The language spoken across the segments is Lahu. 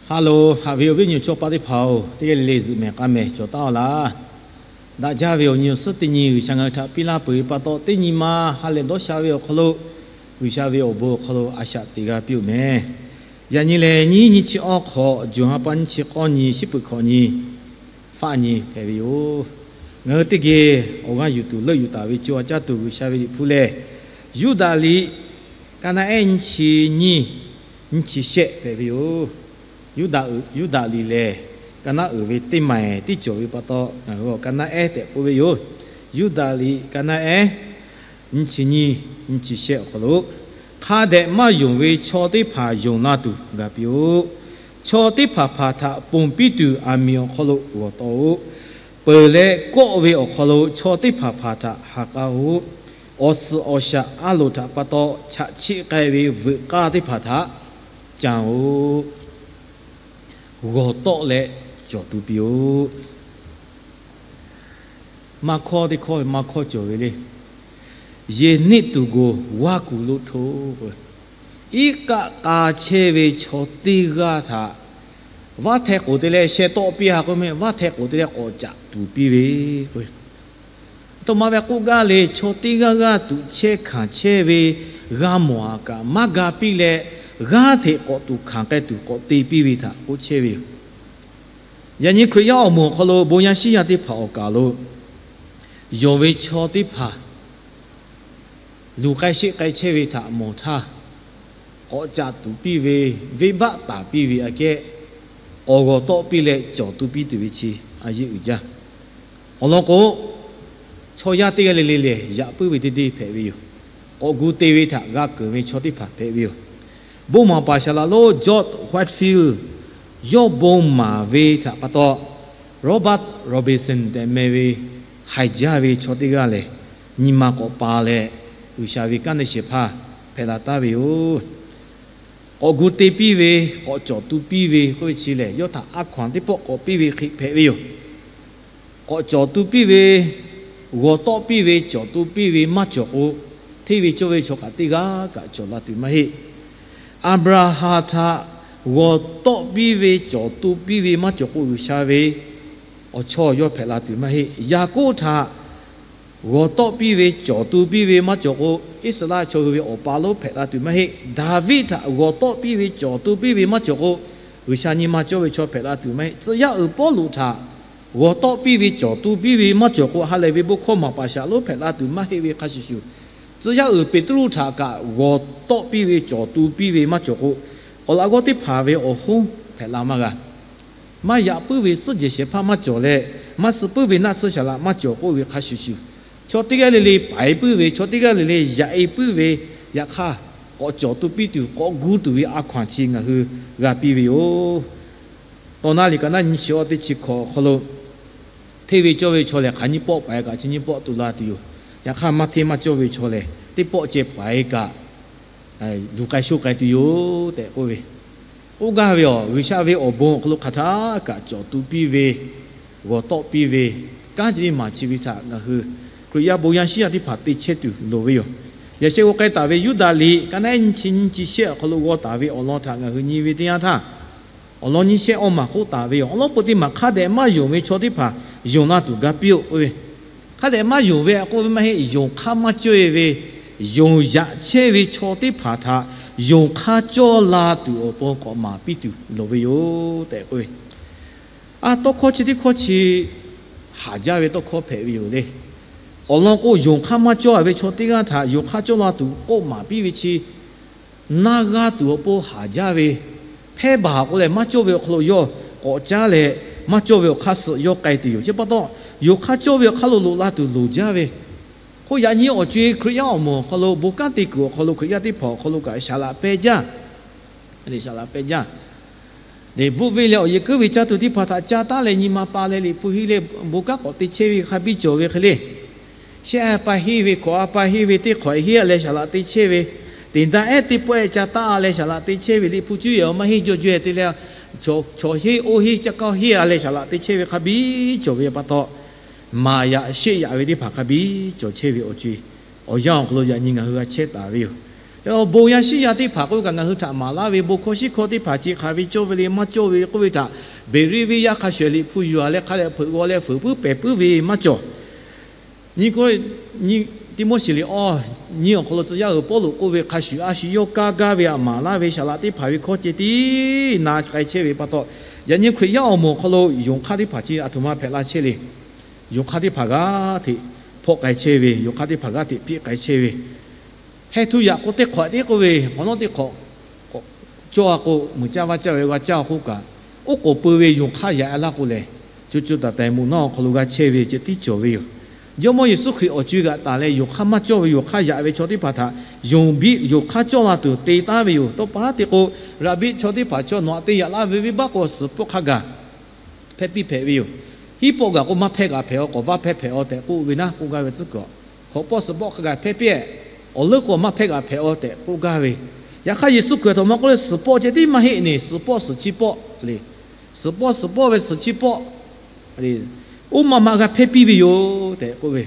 Hello, haꞈ ve awˬ viˉ awˬ nyi chaw paˆ teˇ hpaˍ-oˬ, teˇ g'aˇ le le zuhꞈ mehˍ k'aˇ mehˍ cawˬ taˉ-aw laˇ. Daꞈ jaˇ ve awˬ nyi awˬ suhˉ teˇ nyi G'uiˬsha ngaˬ hui htaꞈ piˇ laˇ peuˬ ve pa taw, teˇ nyi ma ha lehˬ dawˇ sha ve awˬ hk'aw lo, G'uiˬsha ve awˬ bon awˬ hk'aw lo a shaꞈ teꞈ g'a piˇ-oˬ mehˍ. Yaꞈ nyi lehˬ, nyiˇ nyiˇ chi awˇ hk'awꞈ, June ha pa nyiˇ chi k'awˇ nyi, shiˉ peuˬ hkawꞈ nyi, faˆ nyi hpehꞈ ve yoˬ. Ngaˬ hui teˇ geh awˬ g'aˇ yuˬ tuˬ leuˆ yuˬ taˍ ve co ha caˇ tuˬ G'uiˬsha ve Liꞈ hpu lehˬ, Yuˇdaꞈ liꞈ kaˇ naˆ ehˉ nyiˇ chi nyiˇ, nyiˇ chi shehˆ hpehꞈ ve yoˬ. Yuˇdaꞈ, Yuˇdaꞈ liꞈ lehˬ, kaˇ naˆ uiˍ ve teˇ maˬ tiˉ cawˬ ve pa taw, ngaˬ hui awˬ kaˇ naˆ ehˉ tehꞈ k'oˆ ve yoˬ. Yuˇdaꞈ liꞈ kaˇ naˆ ehˉ nyiˇ chi nyiˇ, nyiˇ chi shehˆ awˬ hk'aw lo, hk'a dehꞈ maˇ yonˍ ve chaw teˇ hpaˍ yonˍ la tuˬ ga piˇ-oˆ. Chaw teˇ hpaˍ hpaˍ htaꞈ ponˬ piˇ tuˬ aˬ miˍ awˬ hk'aw lo g'awˬ tawˆ-oˆ. Peuˬ leh kawˆ ve awˬ hk'aw lo chaw teˇ hpaˍ hpaˍ htaꞈ ha k'aˇ-oˆ. Awˬ suhˍ awˬ shaˍ a loˍ htaꞈ pa taw chaꞈ chiˆ k'ai ve veuꞈ k'aˇ teˇ hpaˍ htaꞈ canˍ-oꞈ. G'awˬ tawˆ leh cawˬ tu piˇ-oˆ. Maˇ hkawˇ teˇ hkawˇ maˇ hkawˇ cawˬ ve le. Yeˬ neˆ tuˬ goˬ vaˇ kuˬ lo hto k'o, iˉ kaˆ k'a chehˇ ve chaw teˇ g'aˇ htaꞈ vaˇ hteh k'oˍ te leh sheh tawˆ piˇ-a k'oˆ mehˆ, vaˇ hteh k'oˍ te leh k'awꞈ caꞈ tuˍ piˇ ve k'o, aˬ htoꞈ ma ve k'oˆ gaˇ le, chaw teˇ g'aˇ g'aˇ tuꞈ chehˇ hkanˍ chehˇ ve g'a mawˬ-a kaꞈ maˇ ga piˇ leh, g'aˇ hteꞈ k'awꞈ tuꞈ hkanˍ k'ai tuˬ k'awꞈ te piˇ ve htaꞈ k'oˆ chehˇ ve yoˬ. Yaꞈ nyi Hkriꞈ yaˇ awˬ moˍ awˬ hk'aw lo bon yaˇ shiˉ yaˇ teˇ hpaˍ awˬ kaˍ lo, yonˍ ve chaw teˇ hpaˍ luˬ k'ai sheˆ k'ai chehˇ ve htaꞈ mawˬ htaˇ, k'awꞈ caꞈ tuˍ piˇ ve, venˇbaˆ taˍ piˇ ve aꞈ kehˉ, k'awꞈ g'awˬ tawˆ piˇ leh cawˬ tu piˇ tuˬ ve chi a yeˇ uiˍ jaˇ. Awˬ lawn k'o, chaw yaˇ teˇ g'aˇ le le lehˬ yaꞈ puiˉ ve teˇ deˇ hpehꞈ ve yoˬ. K'awꞈ gu te ve htaꞈ g'a keunˍ ve chaw teˇ hpaˍ hpehꞈ ve yoˬ. Bon maˍ paˍ shaˍ laꞈ lonˉ George Whitefield yawˇ bon maˍ ve htaꞈ pa taw, Robert Robinson tehꞈ meh ve haiˬ jaˇ ve chaw teˇ g'aˇ lehˬ, nyi ma k'awꞈ pa leh G'uiˬsha ve kanˉ te shehˍ hpaˇ hpehꞈ la taˍ ve yoˬ. K'awꞈ gu te piˇ ve, k'awꞈ cawˬ tu piˇ ve k'oˆ ve chi lehˬ, yawˇ htaꞈ a hkaw-anˬ teˇ pawˆ k'awꞈ piˇ ve hk'e hpehꞈ ve yoˬ. K'awꞈ cawˬ tu piˇ ve, g'awˬ tawˆ piˇ ve, cawˬ tu piˇ ve maˇ cawˬ k'o, hteˇ ve cawˇ ve chaw kaꞈ teˇ g'aˇ kaꞈ cawˬ la tuˬ maˇ heˆ. Aˍbraˍhanˍ htaꞈ g'awˬ tawˆ piˇ ve, cawˬ tu piˇ ve maˇ cawˬ k'o, G'uiˬsha ve awˬ chawˇ yawˇ hpehꞈ la tuˬ maˇ heˆ. Yaˍkoˆ htaꞈ g'awˬ tawˆ piˇ ve, cawˬ tu piˇ ve maˇ cawˬ k'o, Iˉsaˍreˍlaˆ chaw hui ve awˬ pa lonˉ hpehꞈ la tuˬ maˇ heˆ. Daˍviˆ htaꞈ g'awˬ tawˆ piˇ ve, cawˬ tu piˇ ve maˇ cawˬ k'o, G'uiˬsha nyi ma cawˇ ve chaw hpehꞈ la tuˬ maˇ heˆ. Tcuh yaˇ uiˍ Pawˇluꞈ htaꞈ g'awˬ tawˆ piˇ ve, cawˬ tu piˇ ve maˇ cawˬ k'o, ha lehˬ ve bon hkawˇ maˍ paˍ shaˍ lonˉ hpehꞈ la tuˬ maˇ heˆ ve hk'a shuˍ shuˍ, tcuh yaˇ uiˍ Peˍtruˆ htaꞈ kaꞈ g'awˬ tawˆ piˇ ve, cawˬ tu piˇ ve maˇ cawˬ k'o, awˬ laꞈ g'awˇ teˇ hpaˍ ve awˬ hoˉ hpehꞈ la maˇ g'a. Maˇ yaꞈ puiˉ ve suhˉ jehˬ shehˍ hpaˇ maˇ cawˬ leh, maˇ suh puiˉ ve naˆ tsuhˇ shaˍ laꞈ maˇ cawˬ k'oˆ ve hk'a shuˍ shuˍ, chaw teˇ g'aˇ le le paiˍ puiˉ ve, chaw teˇ g'aˇ le le yaꞈ e puiˉ ve, yaꞈ hk'aˇ k'awꞈ cawˬ tu piˇ tuˬ, k'awꞈ gu tuˬ ve a hkaw-anˬ chi ngaˬ hui g'a piˇ ve yoˬ. Tawˇ naˆ liꞈ kaꞈ naˆ nyi chi awˇ teˇ chi hkawꞈ awˬ hk'aw lo, hteˇ ve cawˇ ve chaw lehˬ, hk'aˬ nyiˇ pawˆ paiˍ kaꞈ chi nyiˇ pawˆ tu la tuˬ yoˬ. Yaꞈ hk'aˇ, maˇ hteˇ maˇ cawˇ ve chaw lehˬ, teˇ pawˆ ceh paiˍ kaꞈ luˬ k'ai shoˆ k'ai tuˬ yoˬ tehꞈ k'oˆ ve, k'oˆ gaˇ ve awˬ, G'uiˬsha ve awˬ bon awˬ hk'aw lo hk'aˬ htaˇ kaꞈ cawˬ tu piˇ ve, g'awˬ tawˆ piˇ ve, kanˉ te maˍ chi ve htaꞈ ngaˬ hui Hkriꞈ yaˇ bon yaˇ shiˉ yaˇ teˇ hpaˍ te chehˇ tuˬ loˍ ve yoˬ. Yaꞈ sheh g'aw k'ai taˍ ve Yuˇdaꞈ liꞈ kaꞈ naˆ ehˉ nyiˇ chi nyiˇ chi shehˆ awˬ hk'aw lo g'aw taˍ ve awˬ lawn htaꞈ ngaˬ hui nyi ve teˇ yanˇ htaˇ, awˬ lawn nyiˇ shehˆ awˇ maˬ k'oˆ taˍ ve yoˬ. Awˬ lawn peu teˇ maˬ hk'a dehꞈ maˇ yonˍ ve chaw teˇ hpaˍ yonˍ la tuˬ ga piˇ-oˆ k'oˆ ve, hk'a dehꞈ maˇ yonˍ ve k'oˆ ve maˇ heˆ. Yonˍ hk'aˇ maˇ cawˇ-e ve, yonˍ yaꞈ chehˇ ve chaw teˇ hpaˍ htaꞈ yonˍ hk'aˇ cawˇ la tuˬ awˬ pon k'awꞈ maˍ piˇ tuˬ loˍ ve yoˬ tehꞈ k'oˆ ve, a, tawˇ hkawˇ chi teˇ hkawˇ chi haˍ jaˇ ve tawˇ hkawˇ hpehꞈ ve yoˬ le. Awˬ lawn k'o, yonˍ hk'aˇ maˇ cawˇ-a ve chaw teˇ g'aˇ htaꞈ yonˍ hk'aˇ cawˇ la tuˬ k'oˆ maˍ piˇ ve chi, na g'a tuˬ awˬ pon haˍ jaˇ ve, hpehˇ baˬ k'o leh maˇ cawˇ ve awˬ hk'aw lo yawˇ k'awꞈ caˉ leh, maˇ cawˇ ve awˬ hk'aˇ suh yawˇ k'ai tuˬ yoˬ. Chi pa taw, yonˍ hk'aˇ cawˇ ve awˬ hk'aˇ lo loꞈ la tuˬ loˍ jaˇ ve, hk'oˆ yaꞈ nyi awˬ co-e Hkriꞈ yaˇ awˬ moˍ awˬ hk'aw lo bon kanˉ te kuiˬ awˬ hk'aw lo Hkriꞈ yaˇ teˇ hpaˍ awˬ hk'aw lo kaꞈ shaˍ laꞈ peh jaˇ, shaˍ laꞈ peh jaˇ. Lehˬ, bvuhˆ ve leh awˬ yehˬ kuiˉ ve caˇ tuˬ teˇ hpaˍ htaꞈ ca taˉ leh nyi ma pa leh Liꞈ hpu henˇ leh bon kanˉ k'awꞈ te chehˇ ve hk'a biˇ cawˬ ve hk'e le. Shehˆ a pa henˇ ve, hkawꞈ a pa henˇ ve teˇ hk'awꞈ henˇ a leh shaˍ laꞈ te chehˇ ve, teꞈ daˇ ehˉ teˇ pawˆ ehˉ ca taˉ a leh shaˍ laꞈ te chehˇ ve, Liꞈ hpu cuˇ yehˬ awˬ maˇ henˇ jawˇ jawˇ te leh, chaw henˇ oˇ henˇ ca kaˇ henˇ a leh shaˍ laꞈ te chehˇ ve hk'a biˇ cawˬ ve pa taw, maˍ yaꞈ sheˆ yaꞈ ve teˇ hpaˍ hk'a biˇ cawˬ chehˇ ve awˬ co-e awˬ yanˇ awˬ hk'aw lo yaꞈ nyi ngaˬ hui g'a chehˇ taˍ ve yoˬ. Bon yaˇ shiˉ yaˇ teˇ hpaˍ k'oˆ ve kaꞈ ngaˬ hui htaꞈ maˍ laˇ ve, bon hkawˇ shiˉ hkawˇ teˇ hpaˍ chi hk'aˬ ve cawˇ ve le maˇ cawˇ ve k'oˆ ve htaꞈ Beˍriˆ venˇ yaˇ hk'a shuˍ shuˍ Liꞈ hpu yuˬ a leh hk'a dehꞈ hpeuꞈ g'aw leh fuiˍ puiˉ pehˬ puiˉ ve maˇ cawˬ. Nyi k'o, nyi Tiˆmoˉseˍ liꞈ awˇ nyi awˬ hk'aw lo tcuh yaˇ uiˍ Pawˇluꞈ k'oˆ ve hk'a shuˍ a shu yawˇ kaˇ gaˇ ve a maˍ laˇ ve saˍ laꞈ teˇ hpaˍ ve hkawˇ ceh tiˉ na k'ai chehˇ ve pa taw, yaꞈ nyi Hkriꞈ yaˇ awˬ moˍ awˬ hk'aw lo yonˍ hk'aˇ teˇ hpaˍ chi a htoꞈ ma hpehꞈ la chehˇ le. Yonˍ hk'aˇ teˇ hpaˍ g'aˇ hteꞈ hpawˆ k'ai chehˇ ve, yonˍ hk'aˇ teˇ hpaˍ g'aˇ hteꞈ piˇ k'ai chehˇ ve, heh htu yaꞈ k'o teˇ hk'awꞈ teˇ k'oˆ ve, k'awꞈ nawˉ teˇ hk'awꞈ cawˇ a k'o, muiˬ caˇ vaˇ caˇ ve g'a caˇ k'oˆ kaꞈ, oˉ k'oˍ peu ve yonˍ hk'aˇ yaꞈ e laˇ k'o lehˬ, co co taiˍ taiˍ moꞈ nawˉ awˬ hk'aw lo g'a chehˇ ve ceh tiˉ cawˬ ve yoˬ. Jawˇmawˇ Yeˍsuˆ Hkriꞈ awˬ co e g'aꞈ taˍ leh yonˍ hk'aˇ maˇ cawˇ ve yonˍ hk'aˇ yaꞈ ve chaw teˇ hpaˍ htaꞈ yonˍ biˇ yonˍ hk'aˇ cawˇ la tuˬ te taˉ ve yoˬ. Tawˇ pa haˉ te k'o, raˍbiˆ chaw teˇ hpaˍ chaw nawˬ aꞈ te yaꞈ laˇ ve venˇbaˆ k'o suhˍ pawˆ hk'a gaˬ hpehˇ piˇ hpehꞈ ve yoˬ. Hiˉ pawˆ gaˬ k'o maˇ hpehˇ g'a hpehꞈ aw, k'awꞈ vaˇ hpehˇ hpehꞈ aw tehꞈ k'oˆ ve naˉ k'oˆ gaˇ ve tcuhˉ kuiˬ, hkawꞈ pawˆ suhˍ pawˆ hk'a gaˬ hpehˇ piˇ, awˬ leuˉ k'o maˇ hpehˇ g'a hpehꞈ aw tehꞈ k'oˆ gaˇ ve. Yaꞈ hk'aˇ Yeˍsuˆ Hkriꞈ a htoꞈ ma k'oˆ le, suhˍ pawˆ ceh tiˉ maˇ heˆ ne, suhˍ pawˆ suhˍ chi pawˆ le. Suhˍ pawˆ suhˍ pawˆ ve suhˍ chi pawˆ le, oˇ ma ma g'a hpehˇ piˇ ve yoˬ tehꞈ k'oˆ ve.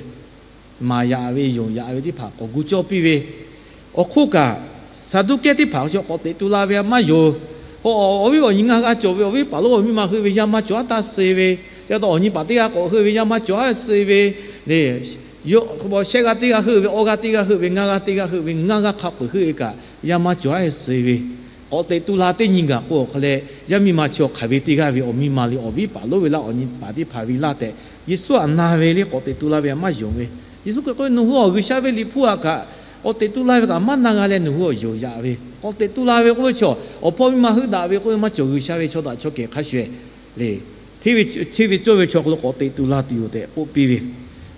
Maˍ yaꞈ ve yonˍ yaꞈ ve teˇ hpaˍ k'awꞈ gu cawˇ piˇ ve. Awˬ hk'oˆ kaꞈ, Saˍduˆkehˇ teˇ hpaˍ chi k'awꞈ teꞈ tu la ve a maˇ yonˍ. K'o, awˬ viˉ awˬ nyi ngaˇ g'aˇ cawˬ ve, awˬ viˉ paˍ lonˉ awˬ miˇ ma heuˆ ve yaˇ maˇ cawˬ aˉ taˇ suh ve, ca taw awˬ nyi paˍ teˇ g'aˇ k'awꞈ heuˆ ve yaˇ maˇ cawˬ aˉ suh ve, shehˆ g'aˇ teˇ g'aˇ heuˆ ve, awˇ g'aˇ teˇ g'aˇ heuˆ ve, ngaˇ g'aˇ teˇ g'aˇ heuˆ ve, ngaˇ g'aˇ hk'a peuˬ heuˆ ve kaꞈ yaˇ maˇ cawˬ aˉ suh ve, k'awꞈ teꞈ tu la teˇ nyi gaˬ k'o awˬ hk'a leh, yaˇ miˇ ma chi awˬ hk'aˬ ve teˇ g'aˇ ve awˬ miˇ ma le, awˬ viˉ paˍ lonˉ ve laˇ, awˬ nyi paˍ teˇ hpaˍ ve laˇ tehꞈ Yeˍsuˆ aꞈ na ve le k'awꞈ teꞈ tu la ve a maˇ yonˍ ve. Yeˍsuˆ Hkriꞈ k'oˆ ve, nawˬ hui awˬ G'uiˬsha ve Liꞈ hpu aꞈ kaꞈ k'awꞈ teꞈ tu la ve kaꞈ maˇ na g'a leh nawˬ hui awˬ yonˍ yaꞈ ve. K'awꞈ teꞈ tu la ve k'oˆ ve chaw, awˬ hpawˇ miˇ ma heuˆ daꞈ ve k'oˆ ve maˇ cawˬ, G'uiˬsha ve chaw daꞈ chaw kehˬ hk'a shuˍ shuˍ le, hteˇ ve cawˇ ve chaw hk'aw lo k'awꞈ teꞈ tu la tuˬ yoˬ tehꞈ k'oˆ piˇ ve.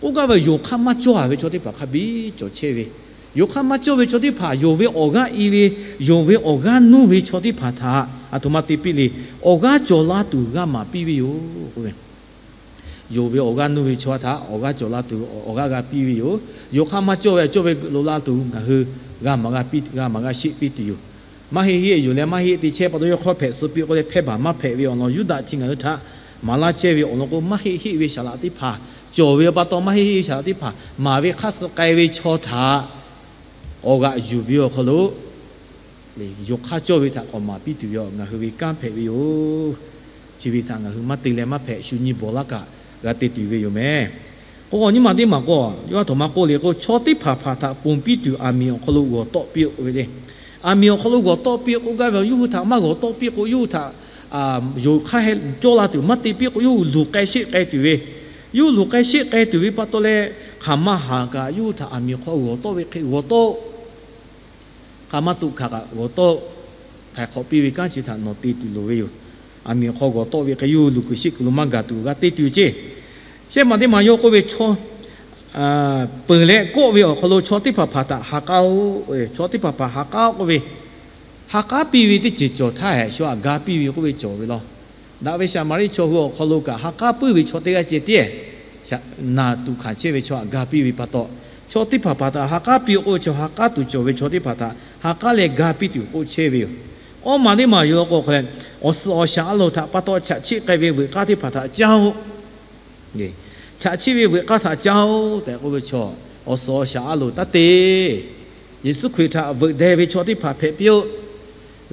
K'oˆ gaˇ ve, yonˍ hk'aˇ maˇ cawˇ a ve chaw teˇ hpaˍ hk'a biˇ cawˬ chehˇ ve. Yonˍ hk'aˇ maˇ cawˇ ve chaw teˇ hpaˍ yonˍ ve awˬ g'aˇ i ve, yonˍ ve awˬ g'aˇ nuˇ ve chaw teˇ hpaˍ htaꞈ a htoꞈ ma te piˇ le. Awˬ g'aˇ cawˬ la tuˬ g'a maˍ piˇ ve yoˬ k'oˆ ve. Yonˍ ve awˬ g'aˇ nuˇ ve chaw htaꞈ awˬ g'aˇ cawˬ la tuˬ awˬ g'aˇ g'a piˇ ve yoˬ. Yonˍ hk'aˇ maˇ cawˇ ve a cawˇ ve lo la tuˬ ngaˬ hui g'a maˍ g'a piˇ, g'a maˍ g'a sheˆ piˇ tuˬ yoˬ. Maˇ heˆ heˆ yoˬ leh maˇ heˆ te chehˇ pa taw yawˇ hk'awˇ hpehꞈ suh piˇ k'oˆ leh hpehˇ baˬ maˇ hpehꞈ ve awˬ lawn Yuˇdaꞈ chi ngaˬ hui htaꞈ maˍ laˇ chehˇ ve awˬ lawn k'o, maˇ heˆ heˆ ve saˍ laꞈ teˇ hpaˍ cawˬ ve pa taw, maˇ heˆ heˆ ve saˍ laꞈ teˇ hpaˍ maˍ ve hk'aˇ suh k'ai ve chaw htaꞈ awˬ g'aꞈ yuˬ ve awˬ hk'aw lo yonˍ hk'aˇ cawˇ ve htaꞈ k'awꞈ maˍ piˇ tuˬ ve ngaˬ hui ve kanˉ hpehꞈ ve yoˬ. Chi ve htaꞈ ngaˬ hui maˇ te leh maˇ hpehꞈ, shu nyi bawˬ laˇ kaꞈ g'a te tuˬ ve yoˬ mehˍ. K'o, awˬ nyi ma teˇ maˬ k'o, yawˇ a htoꞈ ma k'oˆ le k'o, chaw teˇ hpaˍ hpaˍ htaꞈ ponˬ piˇ tuˬ aˬ miˍ awˬ hk'aw lo g'awˬ tawˆ piˇ-oˆ k'oˆ ve le. Aˬ miˍ awˬ hk'aw lo g'awˬ tawˆ piˇ k'oˆ gaˇ ve, yawˇ hui htaꞈ maˇ g'awˬ tawˆ piˇ k'o, yawˇ hui htaꞈ yonˍ hk'aˇ cawˇ la tuˬ maˇ te piˇ k'o, yawˇ hui luˬ k'ai sheˆ k'ai tuˬ ve, yawˇ hui luˬ k'ai sheˆ k'ai tuˬ ve pa taw leh, hk'aˬ ma haˍ kaꞈ yawˇ hui htaꞈ aˬ miˍ awˬ hk'aw g'awˬ tawˆ ve hk'e g'awˬ tawˆ-oˆ. Hk'aˬ ma tuꞈ hkanˍ kaꞈ g'awˬ tawˆ-oˆ. Htaiˍ hk'awꞈ piˇ ve kanˉ chi htaꞈ nawˬ te tuˬ loˍ ve yoˬ. Aˬ miˍ awˬ hk'aw g'awˬ tawˆ ve hk'e yawˇ hui luˬ kuiˬ sheˆ kuiˬ lo maˇ gaˬ tuˬ g'a te tuˬ ceˇ. Shehˆ maˬ teˇ maˬ yawˇ k'oˆ ve, chaw peuˬ leh kawˆ ve awˬ hk'aw lo chaw teˇ hpaˍ hpaˍ htaꞈ ha k'aˉ-oˆ. Chaw teˇ hpaˍ hpaˍ ha k'aˉ-oˆ k'oˆ ve, ha k'aˉ piˇ ve teˇ ceuˬ cawˬ htaˇ, shu aꞈ ga piˇ ve k'oˆ ve cawˬ ve law. Daꞈ ve Saˍmaˍriˆ chaw hui awˬ hk'aw lo kaꞈ ha k'aˉ puiˉ ve chaw teˇ g'aˇ ceh tiˉ, naˬ tuꞈ hkanˍ chehˇ ve chaw aꞈ ga piˇ ve pa taw, chaw teˇ hpaˍ hpaˍ htaꞈ ha k'aˉ piˇ k'oˆ ve chaw, ha k'aˉ tuˬ cawˬ ve chaw teˇ hpaˍ htaꞈ ha k'aˉ leh ga piˇ tuˬ k'oˆ chehˇ ve yoˬ. Awˇ maˬ teˇ maˬ yoˬ law k'o, awˬ suhˍ awˬ shaˍ a loˍ htaꞈ pa taw chaꞈ chiˆ k'ai ve veuꞈ k'aˇ teˇ hpaˍ htaꞈ caˇ-oˆ. Chaꞈ chiˆ ve veuꞈ k'aˇ htaꞈ caˇ-oˆ tehꞈ k'oˆ ve chaw, awˬ suhˍ awˬ shaˍ a loˍ taˇ te. Yeˍsuˆ Hkriꞈ htaꞈ veuꞈ deh ve chaw teˇ hpaˍ hpehꞈ piˇ-oˆ.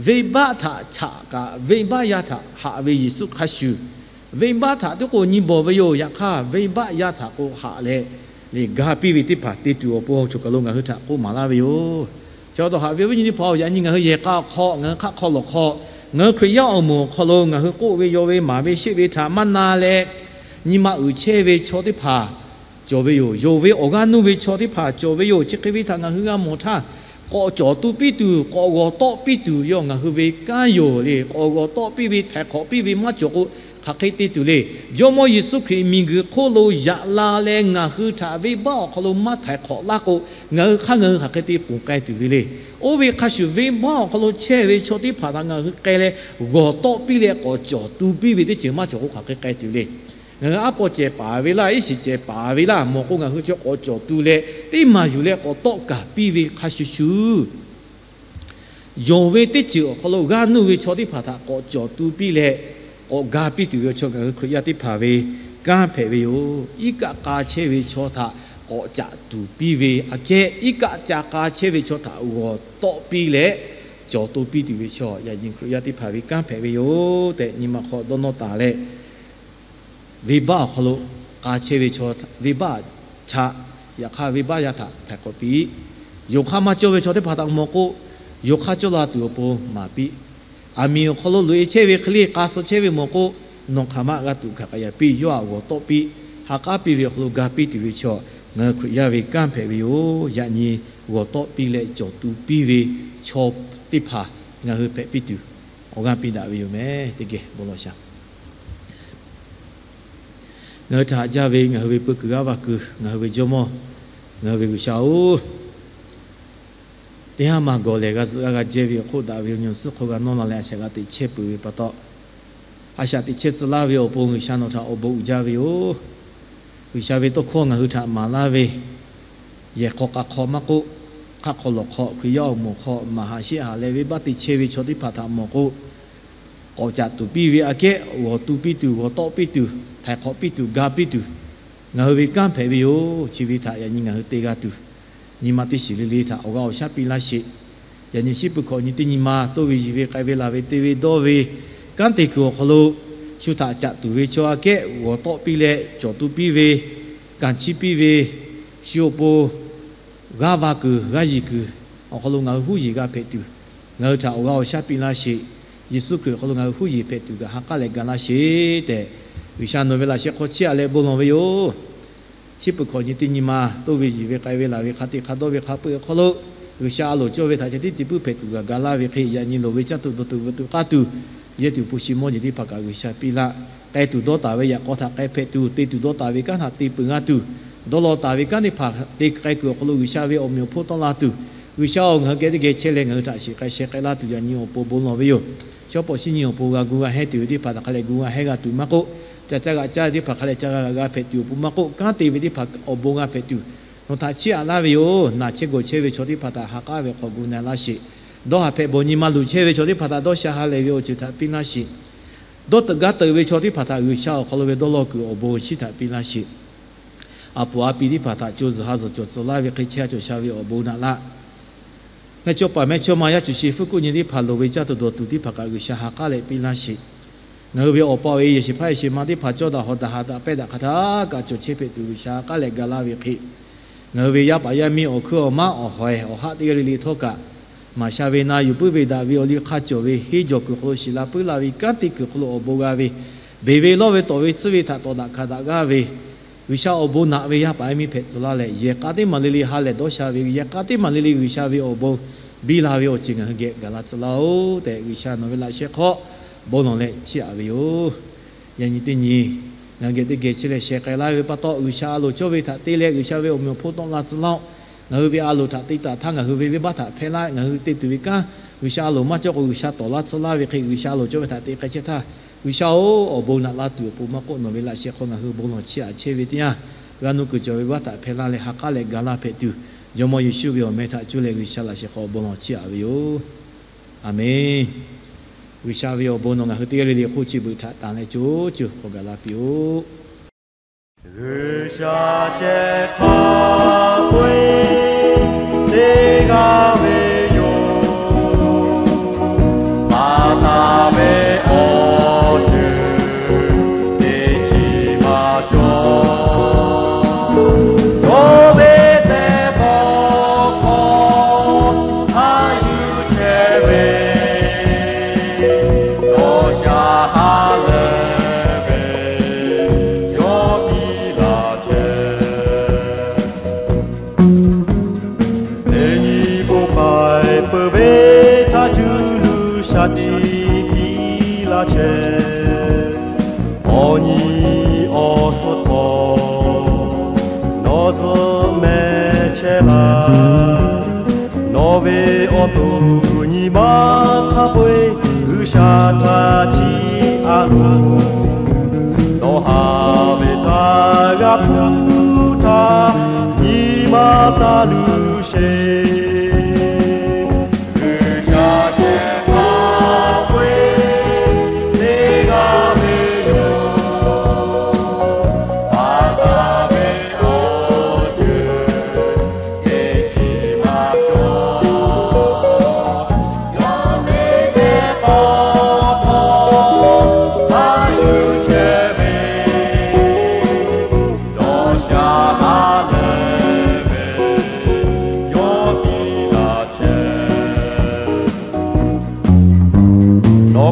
Venˇbaˆ htaꞈ chaꞈ kaꞈ venˇbaˆ yaˇ htaꞈ haꞈ ve Yeˍsuˆ hk'a shuˍ, venˇbaˆ htaꞈ tiˉ k'o nyi bawˬ ve yoˬ. Yaꞈ hk'aˇ, venˇbaˆ yaˇ htaꞈ k'o haꞈ leh, le ga piˇ ve teˇ hpaˍ te tuˬ awˬ pon cawˬ kaˬ lo ngaˬ hui htaꞈ k'oˆ maˍ laˇ ve yoˬ. Chi pa taw haꞈ ve awˬ viˉ nyi teˇ hpaˍ-oˬ, yaꞈ nyi ngaˬ hui yehˬ k'a awˬ hk'aw, ngaˬ hui hk'aˆ hk'aw lawˬ hk'aw, ngaˬ hui Hkriꞈ yaˇ awˬ moˍ awˬ hk'aw lo ngaˬ hui k'oˆ ve yaw ve maˍ ve sheˆ ve htaꞈ maˇ na leh, nyi ma uiˍ chehˇ ve chaw teˇ hpaˍ cawˬ ve yoˬ. Yonˍ ve awˬ g'aˇ nuˇ ve chaw teˇ hpaˍ cawˬ ve yoˬ. Chi hk'e ve htaꞈ ngaˬ hui g'a mawˬ htaˇ, k'awꞈ cawˬ tu piˇ tuˬ, k'awꞈ g'awˬ tawˆ piˇ tuˬ yawˇ ngaˬ hui ve kanˉ yoˬ le. K'awꞈ g'awˬ tawˆ piˇ ve, htaiˍ hk'awꞈ piˇ ve maˇ cawˬ k'o, hk'aˬ hk'e te tuˬ le. Jawˇmawˇ Yeˍsuˆ Hkriꞈ miˬguiˬ hk'oˆ lo yaꞈ la leh ngaˬ hui htaꞈ venˇbaˆ awˬ hk'aw lo maˇ htaiˍ hk'awꞈ laˇ k'o, ngaˬ hui hk'aˇ ngaˬ hui hk'aˬ hk'e te ponˬ k'ai tuˬ ve le. Oˇ ve hk'a shuˍ, venˇbaˆ awˬ hk'aw lo chehˇ ve chaw teˇ hpaˍ htaꞈ ngaˬ hui k'ai leh g'awˬ tawˆ piˇ leh k'awꞈ cawˬ tu piˇ ve teˇ ceuˬ maˇ cawˬ k'o, hk'aˬ hk'e k'ai tuˬ le. Ngaˬ hui aˉ pawˇ cehˬ paˍ ve laˇ, iˉ shiˍ cehˬ paˍ ve laˇ, mawˬ k'o ngaˬ hui chaw k'awꞈ cawˬ tu leh teˇ maˬ yuˬ leh k'awꞈ tawˆ kaˍ piˇ ve hk'a shuˍ shuˍ, yonˍ ve teˇ ceuˬ awˬ hk'aw lo g'aˇ nuˇ ve chaw teˇ hpaˍ htaꞈ k'awꞈ cawˬ tu piˇ leh k'awꞈ ga piˇ tuˬ ve chaw ngaˬ hui Hkriꞈ yaˇ teˇ hpaˍ ve kanˉ hpehꞈ ve yoˬ. Iˉ kaˆ k'a chehˇ ve chaw htaꞈ k'awꞈ caꞈ tuˬ piˇ ve aꞈ kehˉ, iˉ kaˆ ca k'a chehˇ ve chaw htaꞈ g'awˬ tawˆ piˇ leh cawˬ to piˇ tuˬ ve chaw, yaꞈ nyi Hkriꞈ yaˇ teˇ hpaˍ ve kanˉ hpehꞈ ve yoˬ tehꞈ, nyi ma hk'aw dawˇ nawˇ taˍ leh, venˇbaˆ awˬ hk'aw lo k'a chehˇ ve chaw, venˇbaˆ chaꞈ, yaꞈ hk'aˇ venˇbaˆ yaˇ htaꞈ htaiˍ hk'awꞈ piˇ. Yonˍ hk'aˇ maˇ cawˇ ve chaw teˇ hpaˍ htaꞈ mawˬ k'o, yonˍ hk'aˇ cawˇ la tuˬ awˬ pon maˍ piˇ. Aˬ miˍ awˬ hk'aw lo loꞈ e chehˇ ve hk'e le k'a suh chehˇ ve mawˬ k'o, nawˬ hk'aˬ ma g'a tuˬ hkanˍ k'ai yaꞈ piˇ. Yawˇ htaꞈ g'awˬ tawˆ piˇ, ha k'aˉ piˇ ve awˬ hk'aw lo ga piˇ tuˬ ve chaw, ngaˬ hui Hkriꞈ yaˇ ve kanˉ hpehꞈ ve yoˬ. Yaꞈ nyi g'awˬ tawˆ piˇ leh cawˬ tu piˇ ve chaw teˇ hpaˍ ngaˬ hui hpehꞈ piˇ tuˬ awˬ g'aˇ piˇ daꞈ ve yoˬ meh. Teˇ geh bon lawˬ shaˍ. Ngaˬ hui htaꞈ haꞈ jaˇ ve ngaˬ hui ve peu kuiˬ g'aˇ va kuiˬ, ngaˬ hui ve Jawˇmawˇ, ngaˬ hui ve G'uiˬsha-oˬ, teˇ haˉ maˇ gawˬ lehˬ g'a zuhꞈ g'a g'a jehˇ ve awˬ hk'oˆ daꞈ ve awˬ nyi awˬ suhˉ hk'aw g'a nawˇ la leh a shaꞈ g'a teꞈ chehˇ peuˬ ve pa taw, a shaꞈ teꞈ chehˇ tcuh laˇ ve awˬ pon G'uiˬsha nawˬ htaꞈ awˬ bon uiˍ jaˇ ve yoˬ. G'uiˬsha ve tawˇ hkawˇ ngaˬ hui htaꞈ maˍ laˇ ve, yehˬ hk'aw k'a hk'aw maˇ k'oˆ, hk'aˆ hk'aw lawˬ hk'aw Hkriꞈ yaˇ awˬ moˍ hk'aw maˍ haꞈ sheˆ haꞈ leh venˇbaˆ te chehˇ ve chaw teˇ hpaˍ htaꞈ mawˬ k'o, k'awꞈ caꞈ tuˬ piˇ ve aꞈ kehˉ g'awˬ tu piˇ tuˬ, g'awˬ tawˆ piˇ tuˬ, htaiˍ hk'awꞈ piˇ tuˬ, ga piˇ tuˬ, ngaˬ hui ve kanˉ hpehꞈ ve yoˬ. Chi ve htaꞈ yaꞈ nyi ngaˬ hui te g'a tuˬ, nyi ma teˇ shiˍ le le htaꞈ awˬ g'a awˬ shaˉ piˇ laˇ sheˍ. Yaꞈ nyi shiˉ peuˬ hkawꞈ nyi teˇ nyi ma toˇ ve yiˬ ve k'ai ve laˬ ve te ve dawˇ ve kanˉ te kuiˬ awˬ hk'aw lo, shu htaꞈ caꞈ tuˬ ve chaw aꞈ kehˉ g'awˬ tawˆ piˇ leh cawˬ tu piˇ ve, kanˍ chiˇ piˇ ve, shu awˬ pon g'aˇ va kuiˬ g'aˇ yiˬ kuiˬ awˬ hk'aw lo ngaˬ hui huˉ yiˬ g'a hpehꞈ tuˬ, ngaˬ hui htaꞈ awˬ g'a awˬ shaˉ piˇ laˇ sheˍ. Yeˍsuˆ Hkriꞈ awˬ hk'aw lo ngaˬ hui huˉ yiˬ hpehꞈ tuˬ kaꞈ ha k'aˉ leh ga laˇ sheˍ tehꞈ, G'uiˬsha nawˬ ve laꞈ sheh hk'aw chiˇ aꞈ leh bon lawˬ ve yoˬ. Shiˉ peuˬ hkawꞈ nyi teˇ nyi ma toˇ ve yiˬ ve k'ai ve laˬ ve hk'a te hk'a dawˇ ve hk'a peu awˬ hk'aw lo, G'uiˬsha a loˍ cawˇ ve htaꞈ ceh tiˉ te puiˉ hpehꞈ tuˬ g'a ga laˇ ve hk'e, yaꞈ nyi loˍ ve caˇ tuˬ dawˬ tuˬ veuꞈ tuˬ k'aˇ tuˬ, yehˇ tuˬ hpu shi mawˇ jeˬ teˇ hpaˍ kaꞈ G'uiˬsha piˇ laˇ. K'ai tuˬ dawˇ taˍ ve yaꞈ k'aw htaꞈ k'ai hpehꞈ tuˬ, te tuˬ dawˇ taˍ ve kanˉ htaꞈ te peuˬ g'a tuˬ, dawˇ law taˍ ve kanˉ teˇ hpaˍ te k'ai kuiˬ awˬ hk'aw lo G'uiˬsha ve awˬ meꞈ awˬ hponˇ tawˆ la tuˬ, G'uiˬsha-oˬ, ngaˬ hui geh teˇ geh chehˇ leh ngaˬ hui htaꞈ shiˍ k'ai sheh k'ai laˇ tuˬ yaꞈ nyi awˬ pon bon lawˬ ve yoˬ. Shawˉ pawˍ shiˉ nyi awˬ pon g'a gu g'a hehˇ tuˬ ve teˇ hpaˍ htaꞈ hk'a leh gu g'a hehˇ g'a tuˬ maˇ k'oˆ, ca caˇ g'aꞈ caˇ ve teˇ hpaˍ hk'a leh ca g'a g'aꞈ g'a hpehꞈ tuˬ awˬ pon maˇ k'oˆ, kanˉ te ve teˇ hpaˍ awˬ bon g'a hpehꞈ tuˬ, nawˬ htaꞈ chiˇ aꞈ laˇ ve yoˬ. Naˬ chehˇ gawˬ chehˇ ve chaw teˇ hpaˍ htaꞈ ha k'aˉ ve hk'aw gu na laˇ sheˍ. Dawˇ haˍ hpehꞈ bawˬ nyi ma luˬ chehˇ ve chaw teˇ hpaˍ htaꞈ dawˇ sha ha lehˬ ve awˬ ceuˬ htaꞈ piˇ laˇ sheˍ. Dawˇ teuꞈ gaˇ teuꞈ ve chaw teˇ hpaˍ htaꞈ G'uiˬsha awˬ hk'aw lo ve dawˇ law kuiˬ awˬ bon shinˉ htaꞈ piˇ laˇ sheˍ. A poˍ a pi teˇ hpaˍ htaꞈ co zuhˬ ha zuhˬ cawˬ tcuh laˇ ve hk'e chehˇ a cawˬ sha ve awˬ bon naꞈ laˇ. Mehˇchawˇpaˍ mehˇchawˇma yaˇ cuˬ shi fuˉ kuˆ nyi teˇ hpaˍ loˍ ve caˇ tuˬ dawˬ tuˬ teˇ hpaˍ kaꞈ G'uiˬsha ha k'aˉ leh piˇ laˇ sheˍ. Ngaˬ hui ve awˬ pa awˬ e yehˬ shehˍ hpaˇ yehˬ shehˍ ma teˇ hpaˍ cawˇ daꞈ hawˍ daꞈ haꞈ daꞈ pehnˇ daꞈ hk'a htaˇ kaꞈ cawˬ chehˇ hpehꞈ tuˬ G'uiˬsha ha k'aˉ leh ga laˇ ve hk'e, ngaˬ hui ve yaˇ paˍ yaˇ miˇ awˬ hkuiˉ awˬ maˉ awˬ hawehˬ awˬ haˆ teˇ g'aˇ le le htawˇ kaꞈ, maˍ sha ve na yuˬ puiˉ ve daꞈ ve awˬ liˇ hk'a cawˬ ve henˇ jawˬ kuiˬ hk'aw lo shiˍ la puiˉ la ve kanˉ te kuiˬ hk'aw lo awˬ bon g'a ve, beˬ ve lawˇ ve tawˍ ve tsuhˇ ve htaꞈ tawˍ daꞈ hkanˍ daꞈ g'aˇ ve, G'uiˬsha awˬ bon naꞈ ve yaˇ paˍ yaˇ miˇ hpehꞈ tcuh laˇ leh, yehˬ k'a teˇ maˬ le le ha lehˬ dawˇ sha ve, yehˬ k'a teˇ maˬ le le G'uiˬsha ve awˬ bon biˇ la ve awˬ ceuˬ ngaˬ hui geh gaˬ la tcuh laˇ-oˆ tehꞈ, G'uiˬsha nawˬ ve laꞈ sheh hk'aw bon lawˬ leh chiˇ aꞈ ve yoˬ. Yaꞈ nyi teˇ nyi ngaˬ hui geh teˇ geh chehˇ leh sheh k'ai laˇ ve pa taw, G'uiˬsha a loˍ cawˇ ve htaꞈ te leh G'uiˬsha ve awˬ meꞈ awˬ hponˇ tawˆ la tcuh laˇ-oˆ. Ngaˬ hui ve a loˍ htaꞈ te taˍ htaˇ ngaˬ hui ve venˇbaˆ htaꞈ hpehˇ laˇ, ngaˬ hui te tuˬ ve kanˉ G'uiˬsha a loˍ maˇ cawˇ k'o G'uiˬsha tawˍ laˇ tcuh laˇ ve hk'e, G'uiˬsha a loˍ cawˇ ve htaꞈ te k'ai chehˇ htaˇ, G'uiˬsha-oˬ, awˬ bon naꞈ la tuˬ awˬ pon maˇ k'oˆ, nawˬ ve laꞈ sheh hk'aw ngaˬ hui bon lawˬ chiˇ aꞈ chehˇ ve teˇ yanˇ, g'a nuˇ kuiˬ cawˬ ve venˇbaˆ htaꞈ hpehˇ laˇ leh ha k'aˉ leh ga laˇ hpehꞈ tuˬ, Jawˇmawˇ Yeˍsuˆ ve awˬ meh htaꞈ cuˇ leh G'uiˬsha laꞈ sheh hk'aw awˬ bon lawˬ chiˇ aꞈ ve yoˬ. Aˬmenˍ. G'uiˬsha ve awˬ bon nawˬ ngaˬ hui teˇ g'aˇ le le hk'oˆ chi beuꞈ htaꞈ tanˍ leh co co hk'aw gaˬ la piˇ-oˆ. G'uiˬsha ceh hk'a peu-eˬ teˇ g'aˇ ve yoˬ. Maˍ taˍ ve awˬ ceuˬ teˇ chi maˇ cawˬ. Yawˇ ve teˇ pawˆ hk'aw hk'a yuˬ chehˇ ve, dawˇ sha ha lehˬ ve, yawˇ piˇ laˇ chehˇ. Teˇ nyi bon k'ai peuˬ ve htaˇ cuˇ luˬ sha tiꞈ piˇ laˇ chehˇ. Awˬ nyi awˬ suhˉ hk'aw nawˬ zuhꞈ mehˍ chehˇ laˇ. Nawˬ ve awˬ to nyi ma hk'a peu-eˬ G'uiˬsha htaꞈ chiˇ aꞈ loˬ. Nawˬ haˍ ve htaꞈ g'a hpuˇ htaˇ nyi ma taˇ luˬ sheˍ. G'uiˬsha ceh hk'a peu-eˬ teˇ g'aˇ ve yoˬ. Maˍ taˍ ve awˬ ceuˬ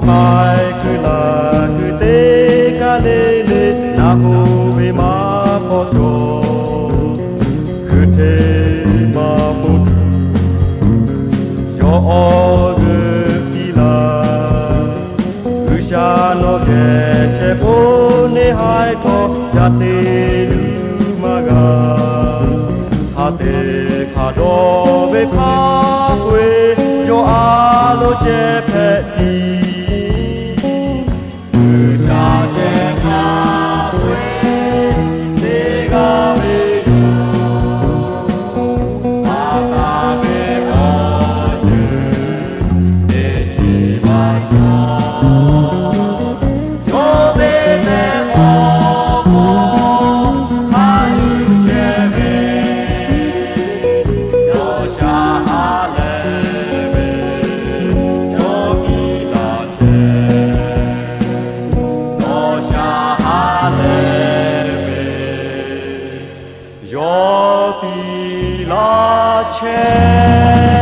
K'ai kuiˬ laˬ kuiˬ teˇ kaˇ le le, naˬ k'oˆ ve maˇ k'awꞈ cawˬ. Hkui hteˇ maˇ k'oˆ tuˬ, yawˇ awˬ g'euˆ piˇ laˇ. G'uiˬsha nawˬ geh chehˇ k'o, neˇ haiˬ htawˇ ca te luˬ maˇ g'a. Hk'a te hk'a dawˇ ve hk'a peu-eˬ, yawˇ a loˍ ceh hpehꞈ piˇ. G'uiˬsha ceh hk'a peu-eˬ teˇ g'aˇ ve yoˬ. A taˍ ve awˬ ceuˬ teˇ chi maˇ cawˬ. Yawˇ ve tehꞈ k'awꞈ k'oˆ, hk'a yuˬ chehˇ ve, yawˇ shaˍ ha lehˬ ve, yawˇ piˇ laˇ chehˇ. Yawˇ shaˍ ha lehˬ ve, yawˇ piˇ laˇ chehˇ.